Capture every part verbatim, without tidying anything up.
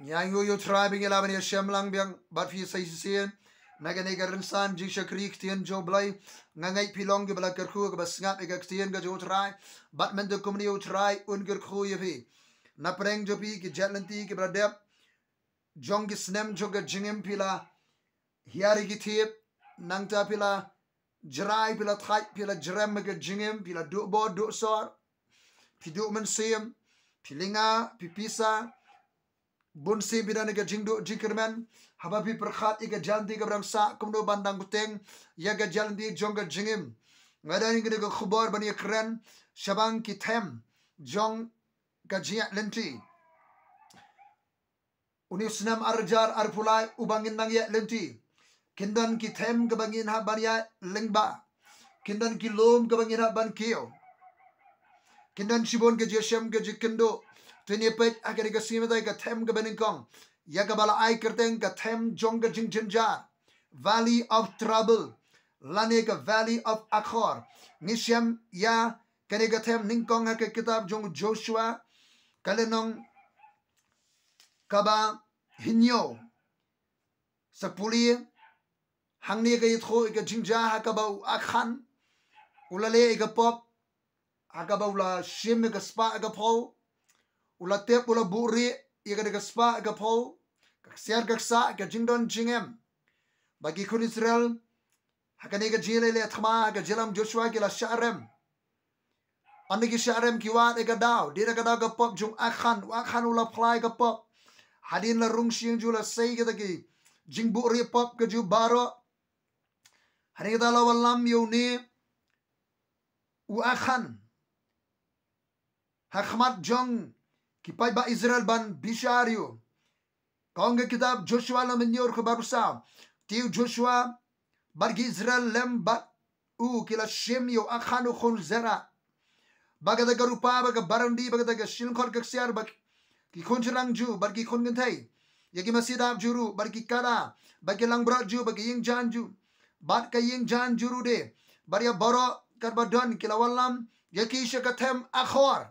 Ngi ainguh ïa u Trai ba ngi lah ban ïashem lang biang bad phi sa shisien na kane ka rynsan jingshakri ktien jong u Blei. Nga ngeit phi long kiba la kyrkhu, kiba sngap ïa ka ktien ka jong u Trai. Bad mynta kumne u Trai un kyrkhu ïa phi. Na pdeng jong phi ki jait lynti kiba la dep jong ki snem jong ka jingim phi la hiar ïa ki thiep, nangta phi la jrai, phi la thait, phi la jrem ha ka jingim, phi la duh bor duh sor, phi duh mynsiem, phi lynga, phi pisa, bun sien phi don ha ka jingduh jingkyrmen. Haba phi pyrkhat ïa ka jait lynti kaba dang sah, kumno ban dang bteng ïa ka jait lynti jong ka jingim. Nga don ïa kane ka khubor ban ïakren shaphang ki them jong ka jingïaid lynti. Une u snem ar hajar arphew lai uba ngin nang ïaid lynti, kin don ki them kaba ngin hap ban ïaid lyngba. Kin don ki lum kaba ngin hap ban kiew. Kin don shibun ka jingïashem ka jingkynduh. To ngin ïa peit ha kane ka sngi mynta ïa ka them kaba nyngkong, ïa kaba la ai kyrteng ka them jong ka jingjynjar, Valley of Trouble, lane ka Valley of Achor. Ngi shem ïa kane ka them nyngkong ha ka kitab jong u Joshua, ka lynnong kaba hynñiew. Sa pule hangne, ka ïathuh ïa ka jingjia ha kaba u Achan u la leh ïa ka pop, ha kaba u la shim ïa ka spah ïa ka phew, u la tep, u la buhrieh ïa ka, ïa ka spah ïa ka phew, ka ksiar ka ksah, ka jingdon jingem. Ba ki khun Israel ha kane ka jingïaleh thma ha ka jingïalam Joshua ki la shah rem. Ynda ki shah rem ki wad ïa ka daw, dei na ka daw ka pop jong u Achan, u Achan u la phla ïa ka pop. Hadien la rung shyieng jong u, la sei kita ki jingbuhrieh pop ka jong u baroh. Hadien kata la wallam ïa une u Achan ha khmat jong ki paidbah Israel ban bishar ïa u. Ka ong ka kitab Joshua lynnong hynñiew, dkhot ba arphew saw. Te u Joshua bad ki Israel lem bad u ki la shim ïa u Achan u khun Zera, bad kata ka rupa, bad ka barandi, bad kata ka shilynkhot ka ksiar, bad ki khun shynrang jong u, bad ki khun kynthei, ïa ki masi dap jong u ruh, bad ki kada, bad ki langbrot jong u, bad ki ïing jan jong u, bad ka ïing jan jong u ruh de, bad ïa baroh katba don, ki la wallam ïa ki sha ka them Achor.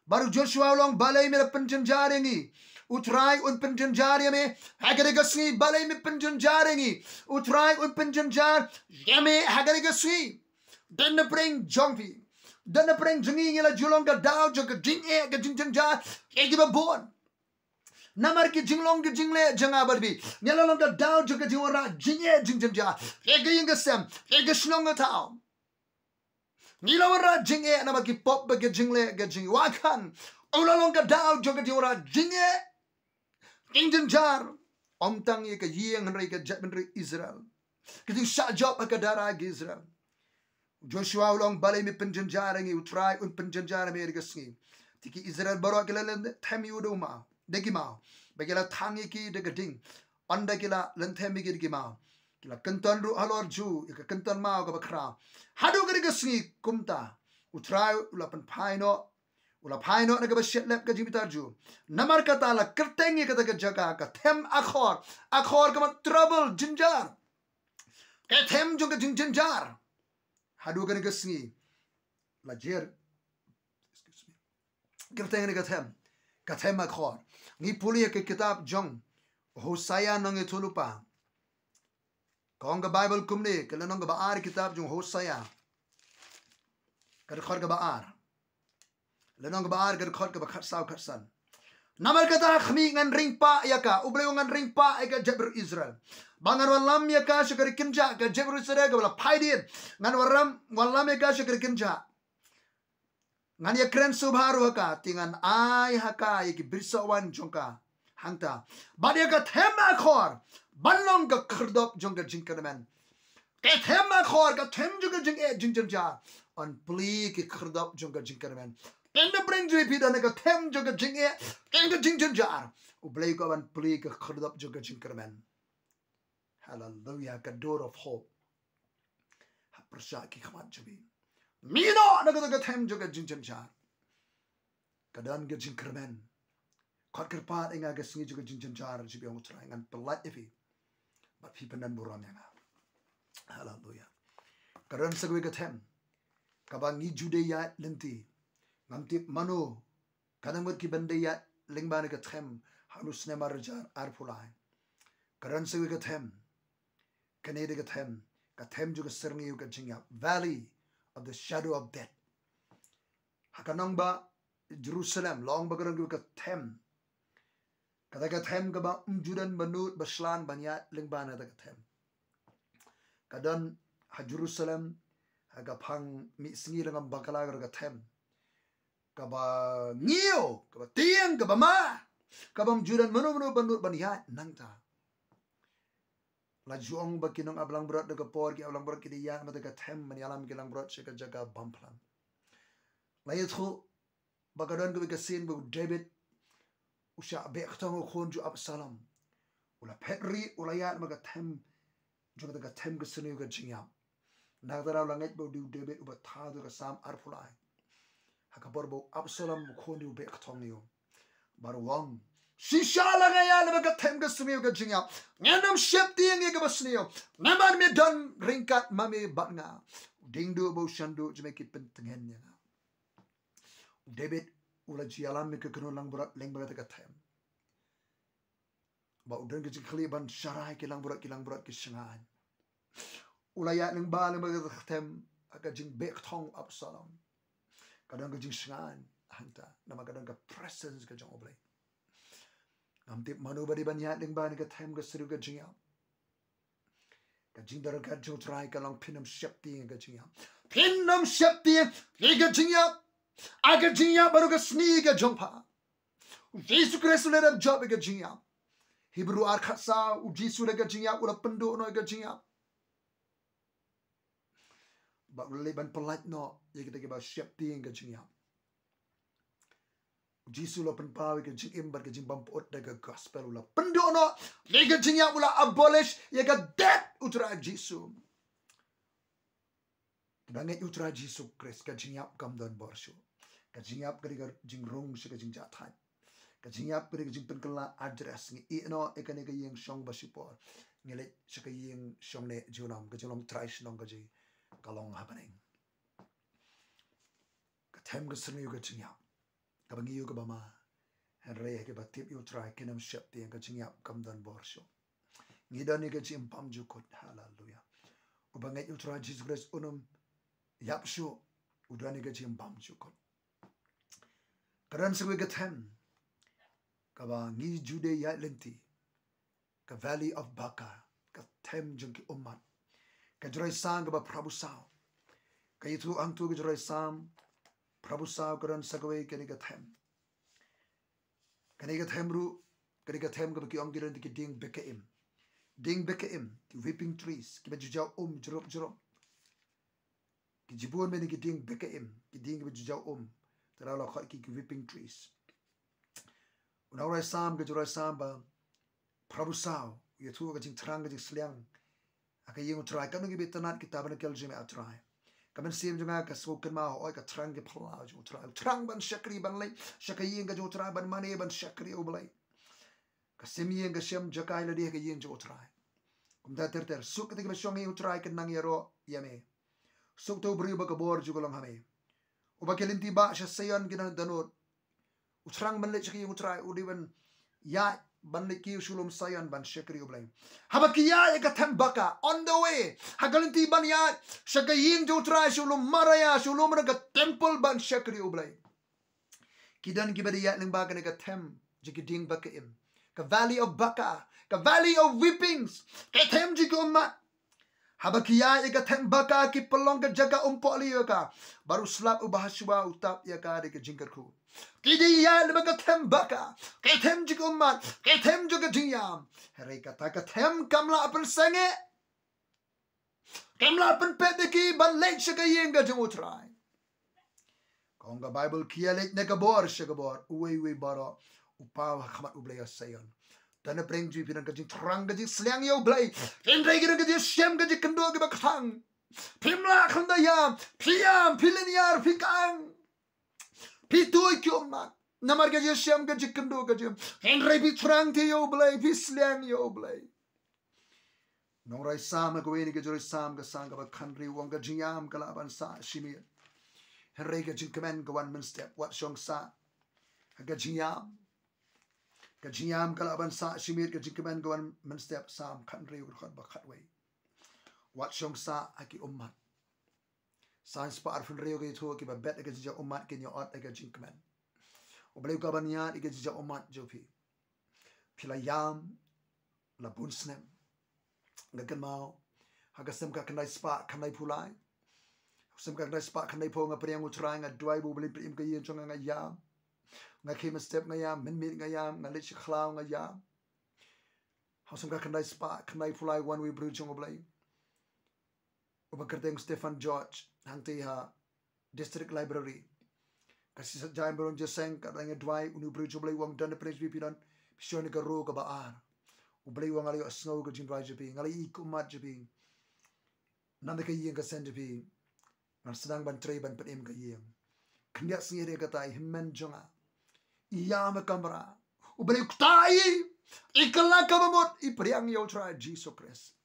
Bad u Joshua u la ong, balei me la pynjynjar ïa ngi? U Trai un pynjynjar ïa me ha kane ka sngi. Balei me pynjynjar ïa ngi? U Trai un pynjynjar ïa me ha kane ka sngi. Don na pdeng jong phi, don na pdeng jong ngi, ngi la ju long ka daw jong ka jingeh, ka jingjynjar ïa kiba bun. Namar ki jinglong ki jingleh jong nga bad phi, ngi la long ka daw jong ka jingwanrah jingeh jingjynjar ïa ka ïing ka sem, ïa ka shnong ka thaw. Ngi la wanrah jingeh namar ki pop bad ki jingleh ki jingeh. U Achan u la long ka daw jong ka jingwanrah jingeh, jingjynjar, ym tang ïa ka ïing hynrei ka jaitbynriew Israel. Ka jingshah jop ha ka dara ki Israel. U Joshua u la ong, balei me pynjynjar ïa ngi? U Trai un pynjynjar ïa me ha kane ka sngi. Te ki Israel baroh ki la lynthem ïa u da u maw, da ki maw, bad ki la thang ïa ki da ka ding. Ynda ki la lynthem ïa ki da ki maw, ki la kynton ruh halor jong u ïa ka kynton maw kaba khraw. Haduh kane ka sngi kumta u Trai u la pynphai noh, u la phai noh na kaba shitlep ka jingbitar jong u. Namar kata la kyrteng ïa kata ka jaka ka them Achor. Achor ka mut trouble, jynjar. Ka them jong ka jingjynjar. Haduh kane ka sngi la jer, excuse me, kyrteng ïa ka them ka them Achor. Ngi pule ïa ka kitab jong Hosea nongïathuhlypa. Ka ong ka Baibl kumne, ka lynnong kaba ar kitab jong Hosea, ka dkhot kaba ar. Lynnong kaba ar, ka dkhot kaba khatsaw khatsan. Namar kata ha khmih ngan ring pah ïa ka, U Blei u ong, ngan ring pah ïa ka jaitbynriew Israel, ba ngan wallam ïa ka sha ka ri kynjah, ka jaitbynriew Israel kaba la phai dien. Ngan wallam, wallam ïa ka sha ka ri kynjah. Ngan ïakren sngewbha ruh ha ka, te ngan ai ha ka ïa ki brisoh waiñ jong ka hangta. Bad ïa ka them Achor ban long ka khyrdop jong ka jingkyrmen. Ka them Achor, ka them jong ka jingeh jingjynjar, yn plie ki khyrdop jong ka jingkyrmen. Ynda pdeng jong phi don ka them jong ka jingeh, ka jingjynjar, U Blei u kwah ban plie ka khyrdop jong ka jingkyrmen. Hallelujah, ka door of hope ha pyrshah ki khmat jong phi. Mih noh na kata ka them jong ka jingjynjar. Ka don ka jingkyrmen. Khot kyrpad ïa nga ha ka sngi jong ka jingjynjar, jingbiang, U Trai, ngan pyllait ïa phi bad phi pyndonburom ïa nga. Hallelujah. Ka don sa kawei ka them kaba ngi ju dei ïaid lynti. Ngam tip mano ka dang mut kiban dei ïaid lyngba kane ka them ha u snem ar hajar arphew lai. Ka don sa kawei ka them, kane dei ka them, ka them jong ka syrngiew ka jingïap, valley of the shadow of death. Ha ka nongbah Jerusalem long ba ka don kawei ka them. Kata ka them kaba ym ju don ba nud ba shlan ban ïaid lyngba na kata ka them. Ka don ha Jerusalem, ha ka phang mih sngi lyngba bakla ka don ka them kaba ngiew, kaba tieng, kaba ma, kaba ym ju don mano mano ba nud ban ïaid nangta. La ju ong ba ki nong ap langbrot da ka por, ki ap langbrot ki dei ïaid na kata ka them ban ïalam ki langbrot sha ka jaka bymphlang. La ïathuh ba ka don kawei ka sien ba u David u shah beh kthong ha u khun jong u Absalom. U la phet rieh, u la ïaid na ka them, jong kata ka them ka syrngiew ka jingïap. Na kata daw la ngeit ba u dei u David uba thaw ïa ka Salm arphew lai. Ha ka por ba u Absalom u khun u beh kthong ïa u, bad u ong, shisha la nga ïaid na ka them ka syrngiew ka jingïap, ngan ym sheptieng ïa kaba sniew, namar me don ryngkat ma me bad nga. U dieng duh bad u shan duh jong me ki pyntngen ïa nga. U David u la ju ïalam ïa ka kynhun langbrot lyngba kata ka them. Ba u don ka jingkylli ban sharai ki langbrot, ki langbrot ki shngaiñ. U la ïaid lyngba lyngba kata ka them ha ka jingbeh kthong u Absalom. Ka don ka jingshngaiñ hangta namar ka don ka presence ka jong U Blei. Ngam tip mano ba dei ban ïaid lyngba na ka them ka syrngiew ka jingïap. Ka jingdon ryngkat jong U Trai ka long phin ym sheptieng ïa ka jingïap. Phin ym sheptieng ïa ka jingïap. Ha ka jingïap baroh ka sngi ka jong pha. U Jisu Khrist u la dep jop ïa ka jingïap. Hebru ar khatsaw, U Jisu da ka jingïap u la pynduh noh ïa ka jingïap. Bad u la leit ban pyllait noh ïa kita kiba sheptieng ïa ka jingïap. U Jisu u la pynpaw ïa ka jingim bad ka jingbym pyut da ka gospel, u la pynduh noh ïa ka jingïap, u la abolish ïa ka death, U Trai Jisu. Kiba ngeit U Trai Jisu Khrist, ka jingïap kam don bor shuh. Ka jingïap ka dei ka jingrung sha ka jingjahthait. Ka jingïap ka dei ka jingpynkylla address. Ngi ïeh noh ïa kane ka ïing shong ba shipor, ngi leit sha ka ïing shong neh junom, ka jinglong trai shnong ka jong ngi ka long ha bneng. Ka them ka syrngiew ka jingïap, kaba ngiew kaba ma. Hynrei ha kiba tip ïa U Trai kin ym sheptieng, ka jingïap kam don bor shuh. Ngi don ïa ka jingim bymjukut. Haleluya. Uba ngeit U Trai Jisu Khrist un ym ïap shuh. U don ïa ka jingim bymjukut. Ka don sa kawei ka them kaba ngi ju dei ïaid lynti. Ka Valley of Baca, ka them jong ki ummat. Ka Jroi Salm kaba phra phew saw. Ka ïathuh hangto ka Jroi Salm phra phew saw, ka don sa kawei kane ka them. Kane ka them ruh, kane ka them kaba ki ong ki don ki dieng bekkaim. Dieng bekkaim, ki weeping trees, kiba ju jaw um jrop jrop. Ki jibun bad ki dieng bekkaim, ki dieng kiba ju jaw um. Te la khot ki, ki weeping trees. U nongrwai Salm, ka Jroi Salm ba phra phew saw, u ïathuh ka jingthrang ka jingsliang ha ka ïing U Trai. Katno kiba itynnad ki tabernacle jong me, A Trai. Ka mynsiem jong nga ka sngewkynmaw, hooid, ka thrang ki phyllaw jong U Trai. U thrang ban shakri, ban leit sha ka ïing ka jong U Trai, ban mane, ban shakri ïa U Blei. Ka sim ïing ka sim jaka ïa lade ha ka ïing jong U Trai. Kumta ter ter, suk kita kiba shong ha ïing U Trai kin nang ïaroh ïa me. Suk uta u briew uba ka bor jong u ka long ha me. Uba ki lynti bah sha Saion ki nang dohnud. U thrang ban leit sha ka ïing U Trai, u dei ban ïaid ban leit kiew sha u lum Saion ban shakri U Blei. Haba ki ïaid ïa ka them Baca, on the way, ha ka lynti ban ïaid sha ka ïing jong U Trai, sha u lum Moriah, sha u lum, ka temple, ban shakri U Blei, ki don kiba dei ïaid lyngba kane ka them jong ki dieng bekkaim, ka Valley of Baca, ka Valley of Weepings, ka them jong ki ummat. Haba ki ïaid ïa ka them Baca, ki pynlong ka jaka umpohliew ïa ka. Bad u slap uba ha shuwa u tap ïa ka da ka jingkyrkhu. Ki dei ïaid lyngba ka them Baca, ka them jong ki ummat, ka them jong ka jingïam. Hynrei kata ka them kam lah pynsangeh. Kam lah pynpeit ïa ki ban leit sha ka ïing ka jong U Trai. Ka ong ka Baibl, ki ïaleit na ka bor sha ka bor, uwei uwei baroh u paw ha khmat U Blei ha Saion. Te na pdeng jong phi don ka jingthrang ka jingsliang ïa U Blei, hynrei ki don ka jingshem ka jingkynduh kiba kthang. Phim lah khlem da ïam, phi ïam, phi lynñiar, phi kang, phi tuid ki ummat. Namar ka jingshem ka jingkynduh ka jing, hynrei phi thrang te ïa U Blei, phi sliang ïa U Blei. Nongrwai Salm ha kawei na ki Jroi Salm, ka Salm kaba khathynriew, u ong ka jingïam ka lah ban sah shimiet, hynrei ka jingkmen ka wan mynstep. Wat shong sah ha ka jingïam. Ka jingïam ka lah ban sah shi miet, ka jingkmen ka wan mynstep, Salm khathynriew, dkhot ba khatwei. Wat shong sah ha ki ummat. Salm spah arphew hynriew ka ïathuh, kiba bet ïa ka jingjia ummat kin ïa ot ïa ka jingkmen. U Blei u kwah ban ïaid ïa ka jingjia ummat jong phi. Phi la ïam la bun snem. Nga kynmaw ha ka snem khatkhyndai spah khyndaiphew lai. Snem khatkhyndai spah khyndaiphew, nga pdiang U Trai, nga duwai ba U Blei un pynim ka ïing jong nga, nga ïam. Nga khie mynstep nga ïam, mynmiet nga ïam, nga leit sha khlaw nga ïam. Ha u snem khatkhyndai spah khyndaiphew lai, wan uwei u briew jong U Blei uba kyrteng Stephen George, hangtei ha District Library. Ka shisha jaiñ ba rung jingïaseng, ka dang ïa duwai, une u briew jong U Blei u ong, don na pyrshah phi don, phi shon ïa ka row kaba ar. U Blei u ong, nga la ïohsngew ka jingduwai jong phi, nga la ïohi ka ummat jong phi. Nang da ka ïing ka sem jong phi ngan sdang ban trei ban pynim ka ïing. Khyndiat sngi hadien kata, i hynmen jong nga i ïam ha kamra. U Blei u ktah i, i kylla kaba mut, i pdiang ïa U Trai Jisu Khrist.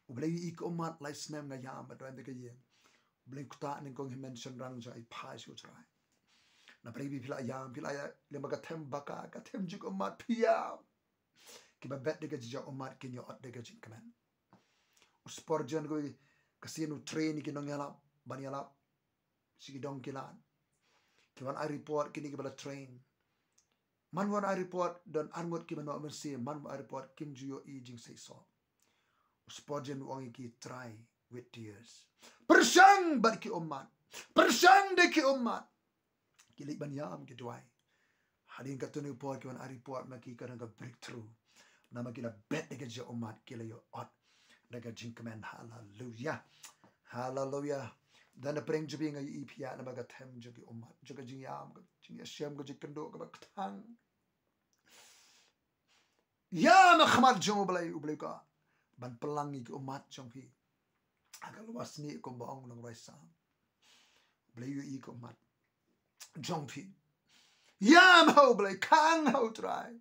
U Blei u ïohi ka ummat, lai snem nga ïam bad duwai da ka ïing. U Blei u ktah nyngkong hynmen shynrang jong nga, i phai sha U Trai. Na pyrshah phi la ïam, phi la ïam lyngba ka them baka, ka them jong ka ummat, phi ïam. Kiba bet da ka jingjia ummat kin ïa ot da ka jingkmen. U Spurgeon kawei, ka sien u train ïa ki nongïalap ban ïalap sha ki dong ki lad. Ki wan ai report kine kiba la train. Man wan ai report, don arngut kiba noh mynsiem, man wan ai report kim ju ïohi jingseisoh. U Spurgeon u ong ïa ki, try with tears. Pyrshang bad ki ummat. Pyrshang da ki ummat. Ki leit ban ïam, ki duwai. Hadien katto katne por ki wan ai report ma ki, ka don ka breakthrough. Namar ki la bet da ka jingjia ummat, ki la ïa ot da ka jingkmen. Haleluya. Haleluya. Da na pyrshang jong phi, nga ïohi phi ïa namar ka them jong ki ummat, jong ka jingïam, ka jingïashem, ka jingkynduh kaba kthang. Ïam ha khmat jong U Blei, U Blei u kwah ban pynlang ïa ki ummat jong phi. Ha ka lwar snieh kumba ong u nongrwai Salm, U Blei u ïohi ki ummat jong phi. Ïam ha U Blei, khang ha U Trai.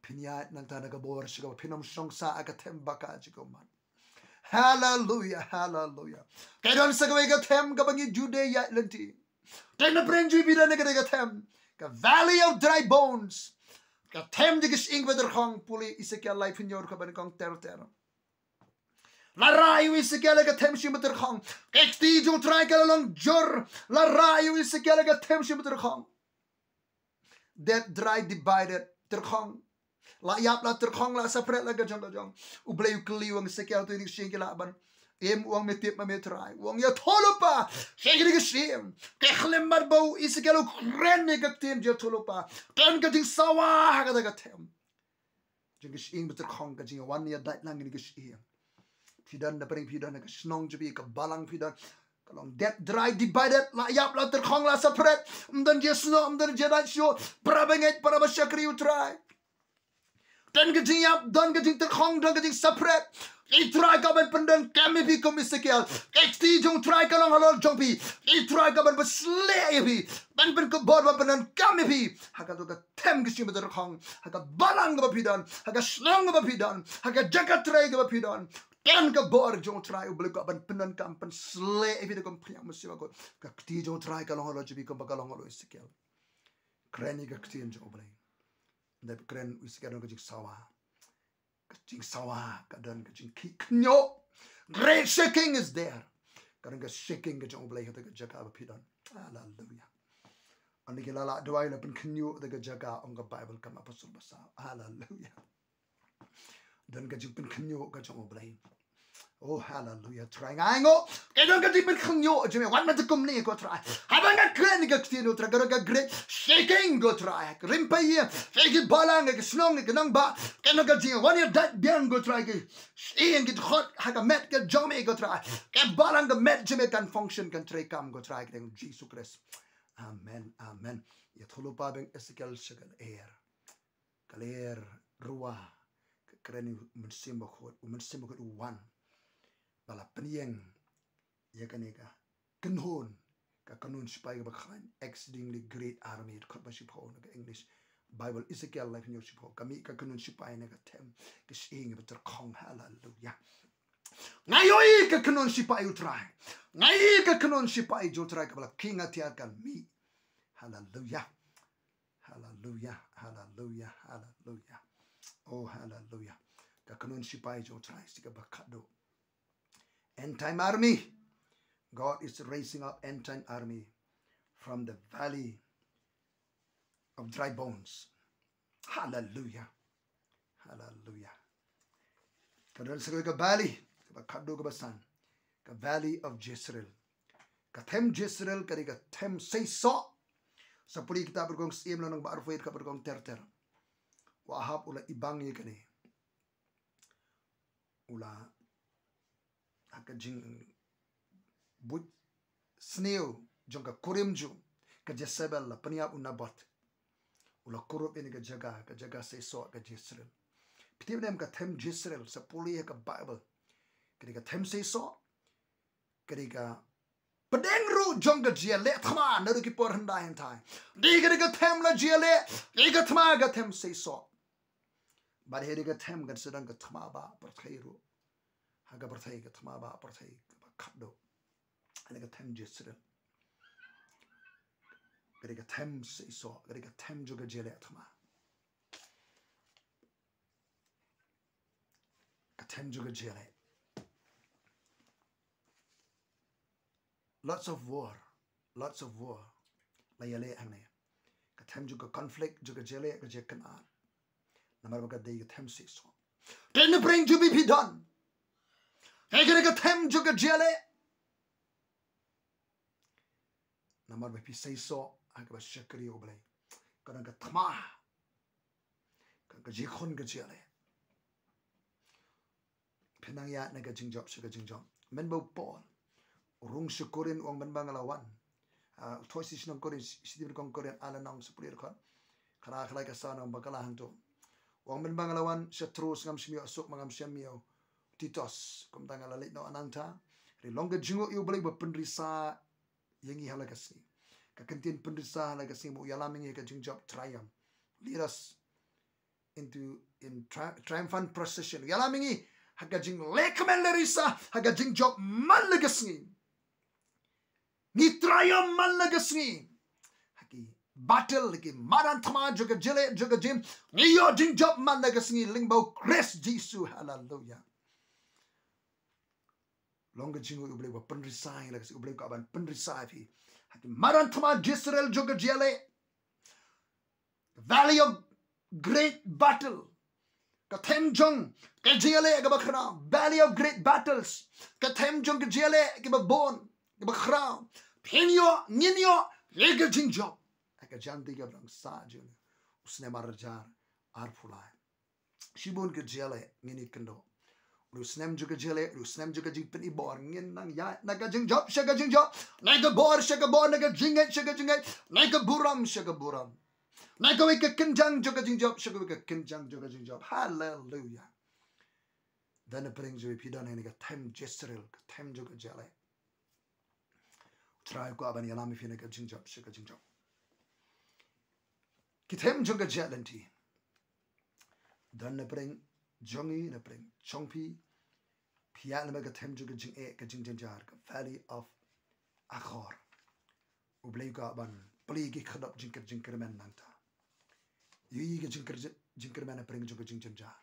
Phin ïaid nangta na ka bor sha kaba phin ym shong sah ha ka them baka jong ki ummat. Haleluya, haleluya. Ka don sa kawei ka them kaba ngi ju dei ïaid lynti. Te na pyrshah jong phi don na kata ka them, ka valley of dry bones. Ka them jong ki shyieng batyrkhong, pule Esekiel laiphew hynñiew, ka ban kong ter ter. La rah ïa u Esekiel ha ka them shyieng batyrkhong. Ka kti jong U Trai ka la long jur. La rah ïa u Esekiel ha ka them shyieng batyrkhong. Dead, dry, divided, tyrkhong. La ïap, la tyrkhong, la separate, la ka jong ka jong. U Blei u kylli, u ong, Esekiel, to ïa kine ki shyieng ki lah ban im? U ong, me tip ma me Trai? U ong, ïathuhlypa sha kine ki shyieng. Ka khlem mat ba u Esekiel u kren ïa ka ktien jingïathuhlypa, don ka jingsawa ha kata ka them jong ki shyieng batyrkhong, ka jingwan ïa dait lang kine ki shyieng. Phi don na pyrshah, phi don na ka shnong jong phi, ka balang phi don, ka long dead, dry, divided, la ïap, la tyrkhong, la separate. Ym don jingïasnoh, ym don jingïadait shuh. Para bangeit, para ba shakri U Trai. Don ka jingïap, don ka jingtyrkhong, don ka jingseparate. U Trai u kwah ban pyndonkam ïa phi kum Esekiel. Ka kti jong U Trai ka long halor jong phi. U Trai u kwah ban pynshlur ïa phi, ban pynkupbor, ban pyndonkam ïa phi ha kato ka them ka shyieng batyrkhong, ha ka balang kaba phi don, ha ka shnong kaba phi don, ha ka jaka trei kaba phi don. Don ka bor jong U Trai, U Blei u kwah ban pyndonkam, pynshlur ïa phi da ka umphniang mynsiem bakhuid. Ka kti jong U Trai ka long halor jong phi kumba ka long halor u Esekiel. Kren ïa ka ktien jong U Blei. Ynda phi kren, u Esekiel don ka jingsawa. Ka jingsawa, ka don ka jingkhih khynñiuh. Great shaking is there. Ka don ka shaking ka jong U Blei ha kata ka jaka ba phi don. Haleluya. Ynda ki la lah duwai, la pynkhynñiuh kata ka jaka, ong ka Baibl, kam apostol ba saw. Haleluya. Don ka jingpynkhynñiuh ka jong U Blei. Oh, haleluya. Trai, nga ainguh, ka don ka jingpynkhynñiuh jong me, wat mynta kumne ko Trai. Haba nga kren ïa ka ktien, ko Trai, ka don ka great shaking ko Trai. Ka rim pyrthei, ïa ki balang, ïa ki shnong, ïa ki nongbah, ka don ka jingwan ïadait biang ko Trai. Ki shyieng ki dkhot ha ka met ka jong me ko Trai. Ka balang, ka met jong me kan function, kan treikam ko Trai, ha ka kyrteng Jisu Khrist. Amen, amen. Ïathuhlypa biang Esekiel sha ka lyer. Ka lyer ruh ka kren ïa u Mynsiem Bakhuid, u Mynsiem Bakhuid u wan ba la pynïeng ïa kane ka kynhun, ka kynhun sipai kaba khlaiñ, exceedingly great army, dkhot ba shiphew na ka English Bible, Esekiel laiphew hynñiew shiphew, ka mih ka kynhun sipai na ka them ka shyieng batyrkhong. Haleluya. Nga ïohi ka kynhun sipai U Trai. Nga ïohi ka kynhun sipai jong U Trai kaba la khie ïa ka tiar kan mih. Haleluya. Hallelujah, hallelujah, hallelujah. Oh, hallelujah. Ka kynhun sipai jong U Trai sha kaba khadduh. End time army. God is raising up end time army from the valley of dry bones. Hallelujah. Hallelujah. Ka don sa ka valley, kaba khadduh kaba san. Ka valley of Jezreel. Ka them Jezreel, ka dei ka them seisoh. Sa pule kitab Rukom Syiem lynnong ba arphew wei, ka Rukom ter ter. U Ahab u la ibang ïa kane. U la ha ka jingbuit sniew jong ka kurim jong ka Jezebel la pynïap u Naboth. U la kurup ïa ka jaka, ka jaka seisoh ka Jezreel. Phi tip ne em ka them Jezreel, sa pule ha ka Bible. Ka dei ka them seisoh, ka dei ka pdeng ruh jong ka jingïaleh thma naduh ki por hyndai hynthai. Dei ka dei ka them la jingïaleh, dei ka thma ka them seisoh. Bad ha dei ka them kan sa don ka thma ba pyrthei ruh. Ha ka pyrthei ka thma ba pyrthei kaba khadduh. Ha dei ka them Jezreel. Ka dei ka them seisoh, ka dei ka them jong ka jingïaleh thma. Ka them jong ka jingïaleh. Lots of war, lots of war la ïaleh hangne. Ka them jong ka conflict, jong ka jingïaleh, ka jingkynad. Namar ba ka dei ka them seisoh. Te na pdeng jong phi phi don, hei ka dei ka them jong ka jingïaleh. Namar ba phi seisoh ha kaba shakri ïa U Blei. Ka don ka thma, ka, ka jingkhun ka jingïaleh. Phi nang ïaid na ka jingjop sha ka jingjop. Mynba u Paul u rung sha Korinth u ong mynba nga la wan. Ah, u thoh sha shnong Korinth, shi, shi, Korinth, ah, lynnong sa pule dkhot khatlai, khatlai ka sa, nang ba ka la hangto. U ong mynba nga la wan sha Troas ngam shym ïoh suk, ma ngam shym ïoh Titus, kumta nga la leit noh nangta. Hynrei long ka jingnguh ïa U Blei ba pynrisa ïa ngi ha la ka sngi. Ka kyntien pynrisa ha la ka sngi, ba u ïalam ïa ngi ha ka jingjop triumph. Lead us into, in tri-, triumphant procession. U ïalam ïa ngi ha ka jingleh kmen leh risa ha ka jingjop man la ka sngi. Ngi triumph man la ka sngi ha ki battle, ha ki madan thma jong ka jingïaleh, jong ka jingim. Ngi ïoh jingjop man la ka sngi lyngba U Khrist Jisu. Haleluya. Long ka jingnguh ïa U Blei ba pynrisa ïa ngi la ka sngi, U Blei u kwah ban pynrisa ïa phi ha ki madan thma Jezreel jong ka jingïaleh. Valley of great battle. Ka them jong ka jingïaleh kaba khraw. Valley of great battles. Ka them jong ka jingïaleh kaba bun, kaba khraw. Phin ïoh, ngin ïoh ïa ka jingjop ha ka jingïaleh kaba dang sah jong u snem ar hajar arphew lai. Shibun ka jingïaleh ngin ïakynduh. U snem jong ka jingïaleh, u snem jong ka jingpyni bor, ngin nang ïaid na ka jingjop sha ka jingjop, na ka bor sha ka bor, na ka jingngeit sha ka jingngeit, na ka burom sha ka burom, na kawei ka kynjang jong ka jingjop sha kawei ka kynjang jong ka jingjop. Haleluya. Don na pdeng jong phi don na ka them Jezreel, ka them jong ka jingïaleh. U Trai u kwah ban ïalam ïa phi na ka jingjop sha ka jingjop. Ki them jong ka jingïaid lynti. Don na pdeng jong ngi, na pdeng jong phi. Phi ïaid lem bad ka them jong ka jingeh, ka jingjynjar, ka valley of Achor. U Blei u kwah ban plie ki khadop jingkyrmen nangta. Ïohi ka jingkyrmen na pdeng jong ka jingjynjar.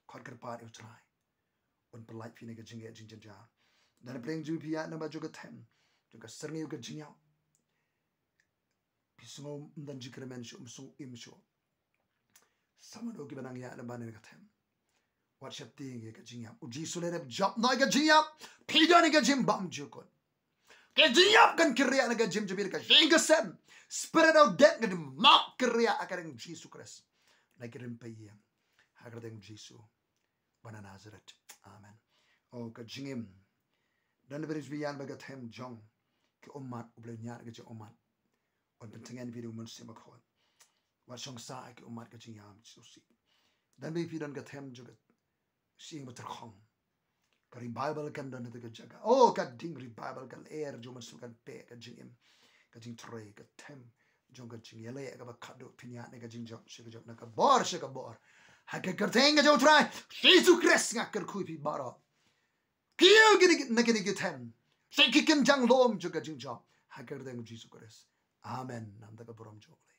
Khot kyrpad ïa U Trai un pyllait phi na ka jingeh jingjynjar. Don na pdeng jong phi ïaid lem bad jong ka them jong ka syrngiew ka jingïap. Phi sngew ym don jingkyrmen shuh, ym sngew im shuh. Sa mano kiba nang ïaid lem bad na ka them. Wat sheptieng ïa ka jingïap. U Jisu u la dep jop noh ïa ka jingïap. Phi don ïa ka jingbymjukut. Ka jingïap kan kyrriah na ka jingim jong phi da ka ïing ka sem. Spirit of death kan map kyrriah ha ka kyrteng Jisu Khrist. Na ka kyrteng phi ïa, ha ka kyrteng Jisu ba na Nazareth. Amen. O ka jingim. Don na pdeng jong phi ïaid bad ka them jong ka ummat, U Blei un ïaid ka jingummat. Un pyntngen phi da U Mynsiem Bakhuid. Wat shong sah ha ka ummat ka jingïam shisha. Don na pdeng phi don ka them jong ka shyieng ba tyrkhong. Ka revival kan don ha ka jaka. O ka ding revival kan lyer jong U Mynsiem kan peit ka jingim, ka jingtrei, ka them jong ka jingïaleh kaba khadduh, phin ïaid na ka jingjop sha ka jop, na ka bor sha ka bor. Ha ka kyrteng ka jong U Trai Jisu Khrist nga kyrkhu ïa phi baroh. Kiew kine, na kine ki them, sha ki kynjang lum jong ka jingjop, ha ka kyrteng Jisu Khrist. Amen. Namar ka burom jong U Blei.